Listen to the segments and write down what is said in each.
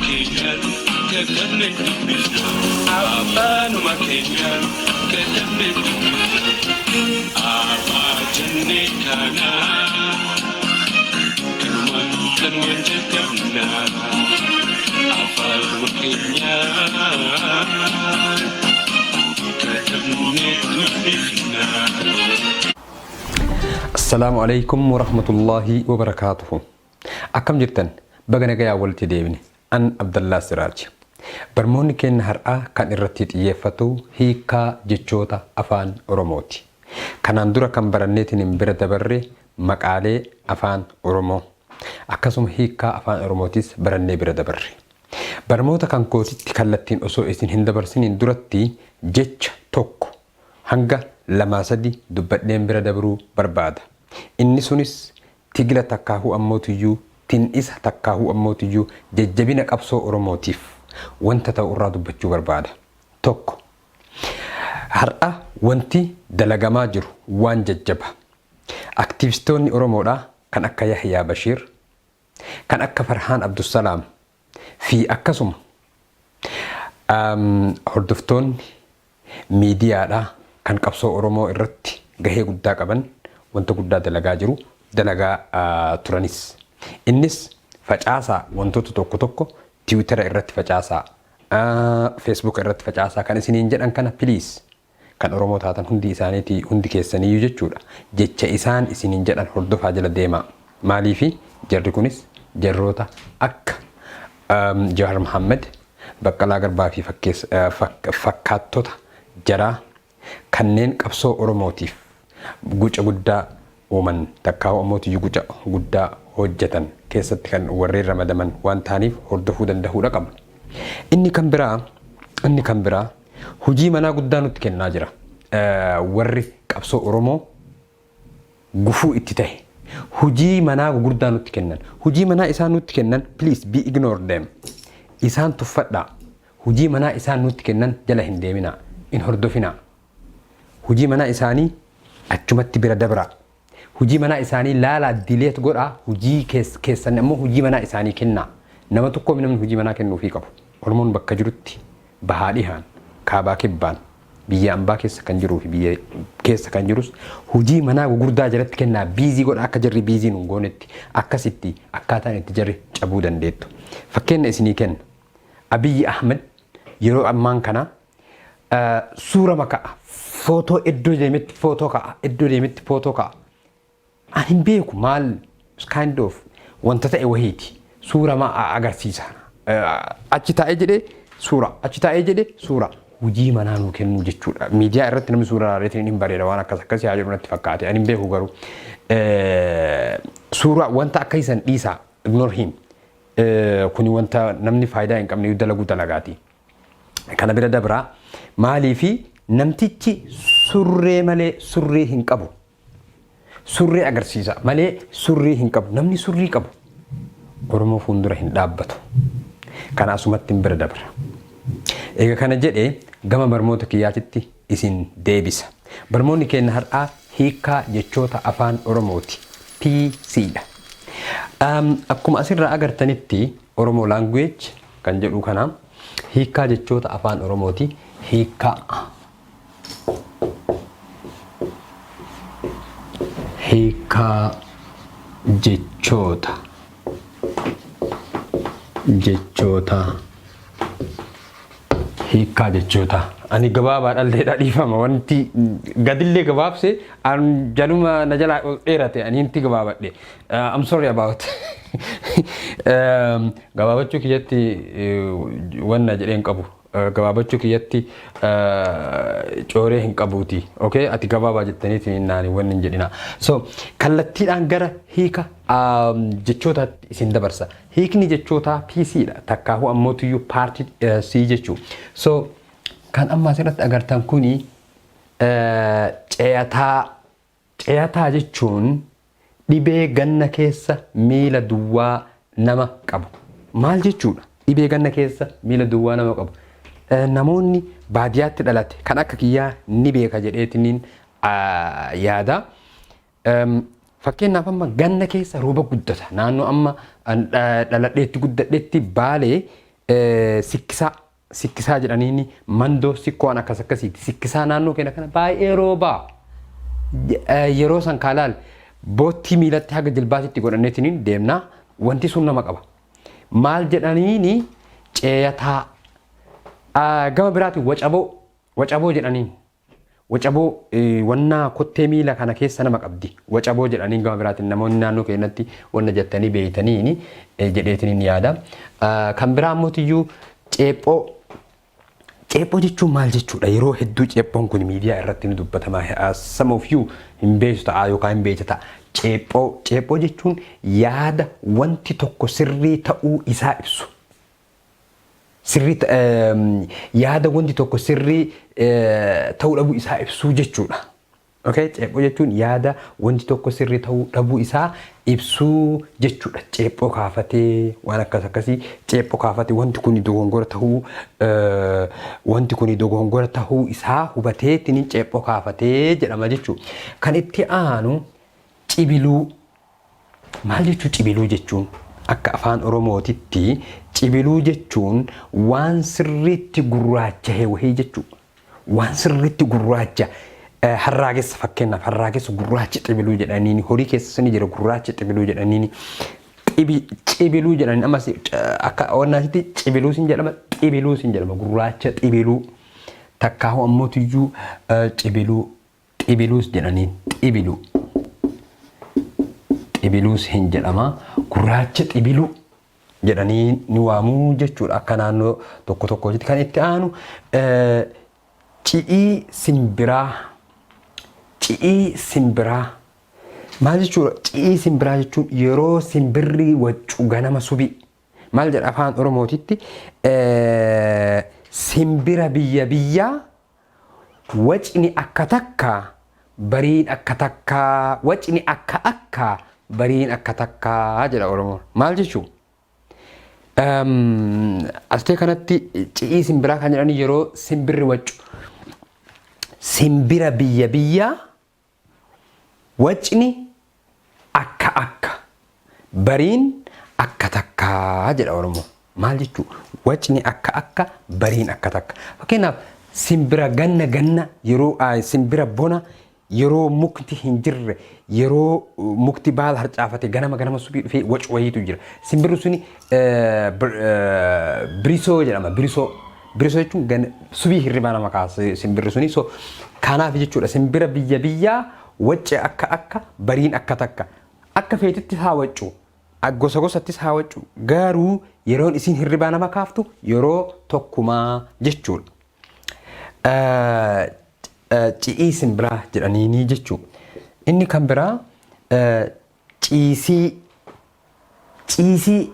Keenyaan katabnee dubbifna. Afaanuma keenyaan katabnee dubbifna. Afaa jennee kaanaa kanumaan kanumaan jalqabna. Afaanuma keenyaan katabnee dubbifna. Assalaamu alaikum warahmatullaahi wabarakaatuhu. Akkam jirtan? Baga nagayaa walitti deebine. An Abdallaa Siraaj. Barmoonni keenya har'aa kan irratti xiyyeeffatu hiikkaa jechoota Afaan Oromooti. Kanaan dura kan baranneetiin bira dabarre maqaalee Afaan Oromoo, akkasuma hiikkaa Afaan Oromootis barannee bira dabarre. Barmoota kan kootitti kallattiin osoo isin hin dabarsiniin duratti jecha tokko hanga lamaa sadi dubbadheen bira dabruu barbaada. Inni sunis tigila takkaahuu ammootuyyuu tin'isa takkaahuu ammootuyyuu jajjabina qabsoo Oromootiif wanta ta'u irraa dubbachuu barbaada. Tokko, har'a wanti dalagamaa jiru waan jajjaba. Aktiivistoonni Oromoodhaa kan akka Yahyaa Bashiir, kan akka Farhaan Abdussalaam fi akkasuma hordoftoonni miidiyaadhaa kan qabsoo Oromoo irratti gahee guddaa qaban wanta guddaa dalagaa jiru, dalagaa turanis. Innis facaasaa wantoota tokko tokko Tiwitara irratti facaasaa, Feesbuuka irratti facaasaa kan isiniin jedhan kana, please, kan Oromoo taatan hundi isaaniitii, hundi keessaniyyuu jechuudha. Jecha isaan isiniin jedhan hordofaa, jala deemaa. Maaliifi jarri kunis jarroota akka Jawaar Mohaammed, Baqqalaa Garbaa fi fakkaattota jaraa kanneen qabsoo Oromootiif guca guddaa uuman takkaa'u ammootiyyuu guca guddaa hojjetan keessatti kan warreen ramadaman waan ta'aniif hordofuu danda'uudha qabna. Inni kan biraa hojii manaa guddaa nutti kennaa jira. Warri qabsoo Oromoo gufuu itti ta'e hojii manaa gurguddaa nutti kennan. Hojii manaa isaan nutti kennan, please be ignore them. Isaan tuffadhaa. Hojii manaa isaan nutti kennan jala hin deeminaa. In hordofinaa. Hojii manaa isaanii achumatti bira dabraa. Hojii manaa isaanii laalaa, delete godhaa. Hojii keessan immoo hojii manaa isaanii kennaa. Nama tokko namni hojii manaa kennuufii qabu. Oromoon bakka jirutti, bahaa dhihaan, kaabaa kibbaan, biyya ambaa keessa kan jiruu fi biyya keessa kan jirus hojii manaa gurguddaa jalatti kennaa, busy godha. Akka jarri busy nun goonetti akkasitti akkaataan itti jarri cabuu dandeettu. Fakkeenya isinii kenna. Abiyyi Ahmed yeroo ammaan kana suura maka'a. Footoo iddoo deemetti footoo ka'a. Iddoo deemetti footoo ka'a. Ani hin beeku maal kind of wanta ta'e wahiiti. Suura ma agarsiisa. Achi taa'ee jedhee suura. Achi taa'ee jedhee suura. Hojii manaa nuu kennuu jechuudha. Miidiyaa irratti namni suura ilaalee hin bareeda, waan akkas akkasii haa jedhu natti fakkaate. Ani hin beeku garuu. Suura wanta akka isan dhiisaa, ignore him. Kuni wanta namni faayidaa hin qabne dalaguu dalagaati. Kana bira dabraa, maaliifi namtichi surree malee surrii hin qabu. Surree agarsiisa malee surrii hin qabu. Namni surrii qabu Oromoo fuuldura hin dhaabbatu. Kana asumatti hin bira dabra. Egaa kana jedhee gama barnoota kiyyaatitti isin deebisa. Barnoonni keenya har'aa hiikkaa jechoota Afaan Oromooti. PC dha. Akkuma asirraa agartanitti Oromoo language kan jedhu kana hiikkaa jechoota Afaan Oromooti. Hiikkaa jechoota hiikkaa jechoota. Ani gabaabaa dhalleedha, dhiifama. Wanti gadillee gabaabse an jaluma na jalaa ol dheerate, ani hinti gabaabadhe. I'm sorry about gabaabachuu kiyyatti, wanna jedheen qabu, gabaabachuu kiyyatti cooree hin qabuuti. Okay, ati gabaabaa jettaniiti naani wanni hin jedhina. So kallattiidhaan gara hiika jechootaatti isin dabarsa. Hiikni jechootaa PC dha. Takkaahuu ammootuyyuu part C jechuu. So kan amma asirratti agartan kuni ce'ataa. Ce'ataa jechuun dhibee ganna keessa miila duwwaa nama qabu. Maal jechuudha? Dhibee ganna keessa miila duwwaa nama qabu. Namoonni baadiyyaatti dhalate kan akka kiyyaa ni beeka jedheetiniin yaada. Fakkeenyaaf, amma ganna keessa rooba guddata. Naannoo amma dhaladheetti guddadhetti, Baalee, Sikkisaa, sikkisaa jedhaniini mandoo sikkoo waan akkas akkasiiti. Sikkisaa naannoo keenya kana baay'ee roobaa. Yeroo san kaalaal boottii miilatti haga jilbaatitti godhanneetiin deemnaa, wanti sun nama qaba. Maal jedhaniini? Ceeyataa. Gama biraatiin wacaboo, wacaboo jedhaniin. Wacaboo wannaa kottee miila kana keessa nama qabdi. Wacaboo jedhaniin gama biraatiin namoonni naannoo keenyatti wanna jettanii beeytaniini jedheetiin yaada. Kan biraa ammoo ceephoo. Ceephoo jechuun maal jechuudha? Yeroo hedduu ceephoon kun miidiyaa irratti ni dubbatama. Some of you hin beektu ta'a yookaan hin beekta ta'a. Ceephoo, ceephoo jechuun yaada wanti tokko sirrii ta'uu isaa ibsu. Sirrii, yaada wanti tokko sirrii ta'uu dhabuu isaa ibsuu jechuudha. Okay, ceephoo jechuun yaada wanti tokko sirrii ta'uu dhabuu isaa ibsuu jechuudha. Ceephoo kaafatee waan akkas akkasii, ceephoo kaafatee wanti kun dogongora ta'uu, wanti kun dogongora ta'uu isaa hubateetiin ceephoo kaafatee jedhama jechuudha. Kan itti aanu cibiluu. Maal jechuu cibiluu jechuun? Akka afaan Oromootitti cibiluu jechuun waan sirriitti gurraachahe wahii jechuudha. Waan sirriitti gurraacha, harraagessa fakkeenyaaf, harraagessa gurraacha xibiluu jedhaniini, horii keessa ni jira, gurraacha xibiluu jedhaniini, cibiluu jedhaniin. Ammas akka wannaasitti cibiluu sin jedhama, xibiluu sin jedhama, gurraacha xibiluu takkaahu ammootiyyuu cibiluu, xibiluus jedhaniin, xibiluu, xibiluus hin jedhama, gurraacha xibiluu jedhanii ni waamuu jechuudha akka naannoo tokko tokkotti. Kan itti aanu ci'ii simbiraa. Ci'ii simbiraa maal jechuudha? Ci'ii simbiraa jechuun yeroo simbirri waccu ganama subii. Maal jedha afaan Oromootitti? Simbira biyya biyyaa wacni akka takka, bariin akka takkaa, wacni akka akka, bariin akka takkaa jedha Oromoon. Maal jechuu? Astee kanatti ci'ii simbiraa kan jedhan yeroo simbirri waccu. Simbira biyya biyyaa wacni akka akka, bariin akka takkaa jedha Oromoo. Maal jechuu? Wacni akka akka, bariin akka takka. Fakkeenyaaf, simbira ganna ganna yeroo, simbira bona yeroo mukti hin jirre, yeroo mukti baala harcaafate, ganama ganama suphii dhufee wacu wayiitu jira. Simbirri suni birisoo jedhama. Birisoo. Birisoo jechuun subii hirribaa nama kaasa simbirri suni. So kanaaf jechuudha, simbira biyya biyyaa wacce akka akka, bariin akka takka. Akka feetitti haa waccu. Gosa gosattis haa waccu. Garuu yeroon isin hirribaa nama kaaftu yeroo tokkumaa jechuudha. Ci'ii simbiraa jedhaniini jechuudha. Inni kan biraa ciisii. Ciisii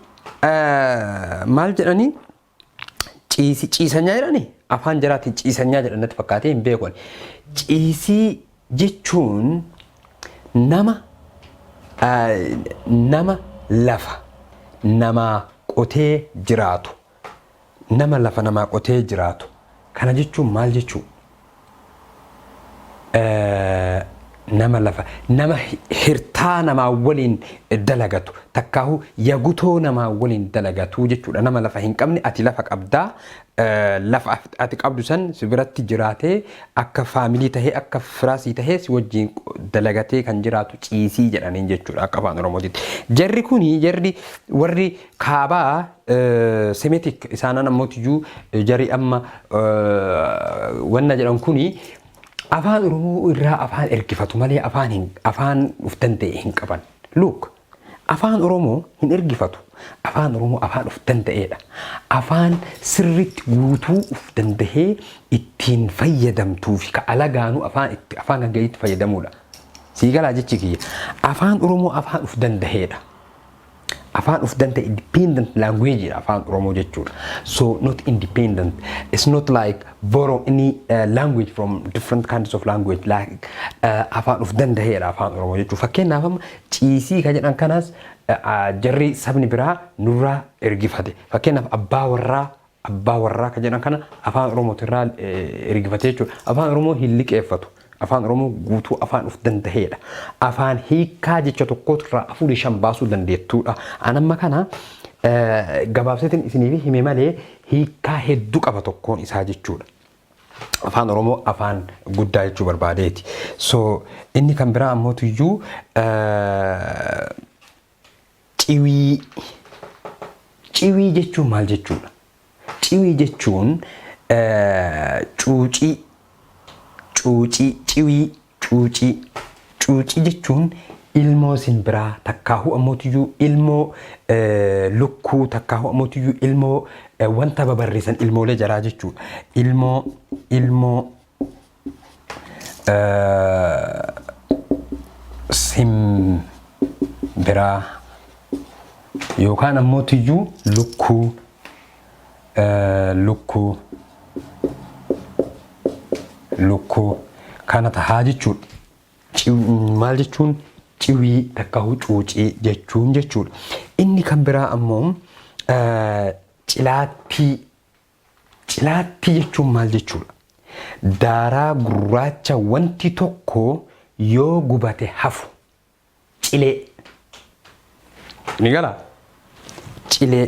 maal jedhanii? Ciisii, ciisanyaa jedhanii, afaan jaraatiin ciisanyaa jedhan natti fakkaatee hin beeku. Ciisii jechuun nama lafa namaa qotee jiraatu. Nama lafa namaa qotee jiraatu. Kana jechuun maal jechuu? Nama lafa nama hirtaa namaa waliin dalagatu, takkaahu yagutoo namaa waliin dalagatu jechuudha. Nama lafa hin qabne, ati lafa qabdaa, lafa ati qabdu san si biratti jiraatee, akka family tahee, akka firaasii tahee si wajjin dalagatee kan jiraatu ciisii jedhaniin jechuudha akka afaan Oromootitti. Jarri kuni, jarri warri kaabaa Semitic isaanan ammootiyyuu, jarri amma wanna jedhan kuni afaan Oromoo irraa afaan ergifatu malee afaan hin afaan uf danda'e hin qaban. Look, afaan Oromoo hin ergifatu. Afaan Oromoo afaan uf danda'eedha. Afaan sirriitti guutuu uf dandahee ittiin fayyadamtuu fi ka alagaanuu afaan itti afaan kan itti fayyadamuudha. Sii galaa jechi kiyya. Afaan Oromoo afaan uf danda'eedha. Afaan uf danda'e, independent language afaan Oromoo jechuudha. So not independent. It's not like borrow any language from different kinds of language, like afaan uf danda'eedha afaan Oromoo jechuudha. Fakkeenyaaf, amma ciisii kan jedhan kanaas jarri sabni biraa nurraa ergifate. Fakkeenyaaf, abbaa warraa, abbaa warraa kan jedhan kana afaan Oromootirraa ergifate jechuudha. Afaan Oromoo hin liqeeffatu. Afaan Oromoo guutuu afaan uf danda'eedha. Afaan hiikaa jecha tokkootirraa afurii shan baasuu dandeettuudha. An amma kana Gabaabseetiin isiniif hime malee hiikkaa hedduu qaba tokkoon isaa jechuudha. Afaan Oromoo afaan guddaa jechuu barbaadeeti. So inni kan biraa ammoo tuyyuu ciwii. Ciwii jechuun maal jechuudha? Ciwii jechuun cuucii, cuucii, ciwii, cuucii. Cuucii jechuun ilmoo simbiraa takkaahuu ammootiyyuu ilmoo lukkuu takkaahuu ammootiyyuu ilmoo wanta babarrisan ilmoolee jaraa jechuudha. Ilmoo ilmoo simbiraa yookaan ammootiyyuu lukkuu lukkuu lukkuu kana tahaa jechuudha. Maal jechuun ciwii takkaahuu cuucii jechuun jechuudha. Inni kan biraa ammoo cilaattii. Cilaattii jechuun maal jechuudha? Daaraa gurraacha wanti tokko yoo gubate hafu. Cilee. Ni galaa? Cilee.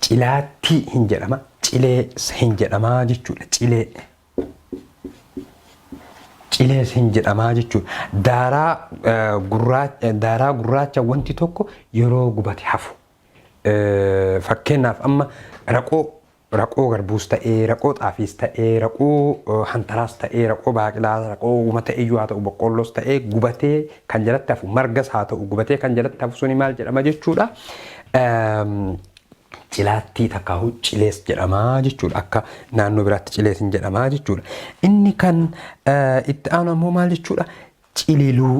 Cilaattii hin jedhama. Cilee hin jedhamaa jechuudha. Cilee. Cilees hin jedhamaa jechuudha. Daaraa gurraacha daaraa gurraacha wanti tokko yeroo gubate hafu. Fakkeenyaaf amma raqoo raqoo garbuus ta'ee raqoo xaafiis ta'ee raqoo hantaraas ta'ee raqoo baaqilaa raqoo uma ta'eyyuu haa ta'u boqqoolloos ta'ee gubatee kan jalatti hafu margas haa ta'u gubatee kan jalatti hafu suni maal jedhama jechuudha. Cilaattii takkaahu cilees jedhama jechuudha. Akka naannoo biraatti cilees hin jedhama jechuudha. Inni kan itti aanu ammoo maal jechuudha? Cililuu.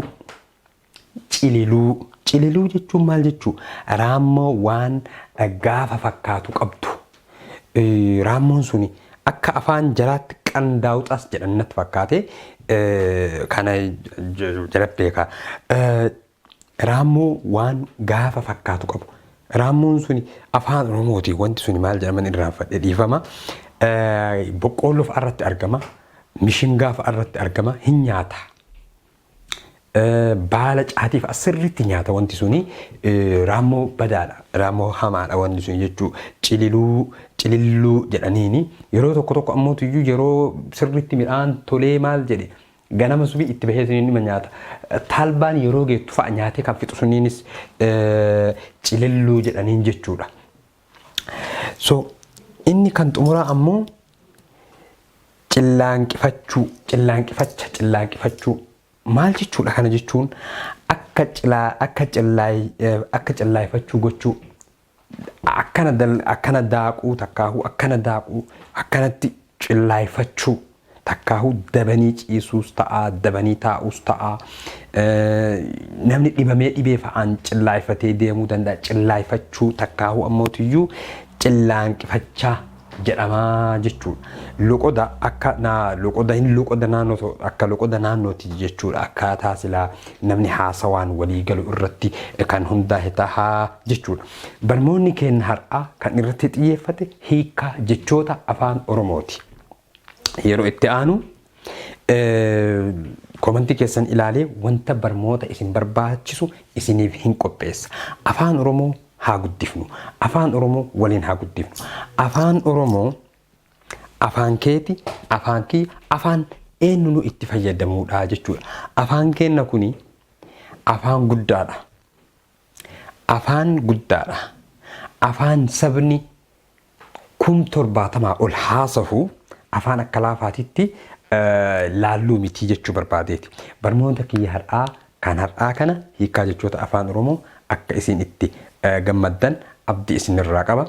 Cililuu. Cililuu jechuun maal jechuu? Raammoo waan gaafa fakkaatu qabdu. Raammoon suni akka afaan jalaatti qandaawuxas jedhan natti fakkaate. Kana jalatti beekaa. Raammoo waan gaafa fakkaatu qabu. Raammoon suni afaan Oromooti wanti suni maal jedhaman irraanfadhe dhiifama. Boqqoolloo fa'a irratti argama. Mishingaa fa'a irratti argama. Hin nyaata. Baala caatii fa'a sirriitti nyaata wanti suni raammoo badaadha. Raammoo hamaadha wanti suni jechuu cililuu cililluu jedhaniini yeroo tokko tokko ammoo tuyyuu yeroo sirriitti midhaan tolee maal jedhe ganama subii itti bahee suniin nima nyaata. Talbaan yeroo geettu fa'a nyaatee kan fixu suniinis cililluu jedhaniin jechuudha. So inni kan xumuraa ammoo cillaanqifachuu, cillaanqifacha, cillaanqifachuu maal jechuudha kana jechuun akka cilaa akka cillaay akka cillaayfachuu gochuu akkana dal akkana daaquu takkaahuu akkana daaquu akkanatti cillaayfachuu takkaahuu dabanii ciisuus ta'a dabanii taa'uus ta'a namni dhibamee dhibee fa'aan cillaayfatee deemuu danda'a cillaayfachuu takkaahuu ammootiyyuu cillaanqifachaa jedhama jechuudha. Loqoda akka naa loqoda hin loqoda naannoo akka loqoda naannooti jechuudha. Akkaataa silaa namni haasawaan walii galu irratti kan hundaa'e tahaa jechuudha. Barnoonni keenya har'aa kan irratti xiyyeeffate hiikkaa jechoota afaan Oromooti. Yeroo itti aanu komantii keessan ilaalee wanta barmoota isin barbaachisu isiniif hin qopheessa. Afaan Oromoo haa guddifnu. Afaan Oromoo waliin haa guddifnu. Afaan Oromoo afaan keeti, afaan kiyya, afaan eenyu nu itti fayyadamuudha jechuudha. Afaan keenna kuni afaan guddaadha. Afaan guddaadha. Afaan sabni 70,000 ol haasahu afaan akka laafaatitti laalluu miti jechuu barbaadeeti. Barnoota kiyya har'aa kan har'aa kana hiikkaa jechoota afaan Oromoo akka isin itti gammaddan abdii isinirraa qaba.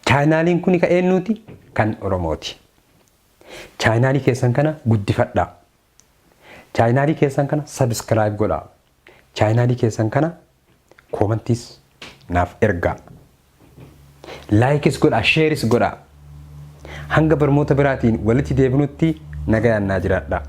Chaayinaaliin kuni ka eenyuuti? Kan Oromooti. Chaayinaalii keessan kana guddifadhaa. Chaayinaalii keessan kana subscribe godhaa. Chaayinaalii keessan kana koomantiis naaf ergaa. Laayikis godhaa, sheeris godhaa. Hanga barmoota biraatiin walitti deebinutti nagayaan naa jiraadhaa.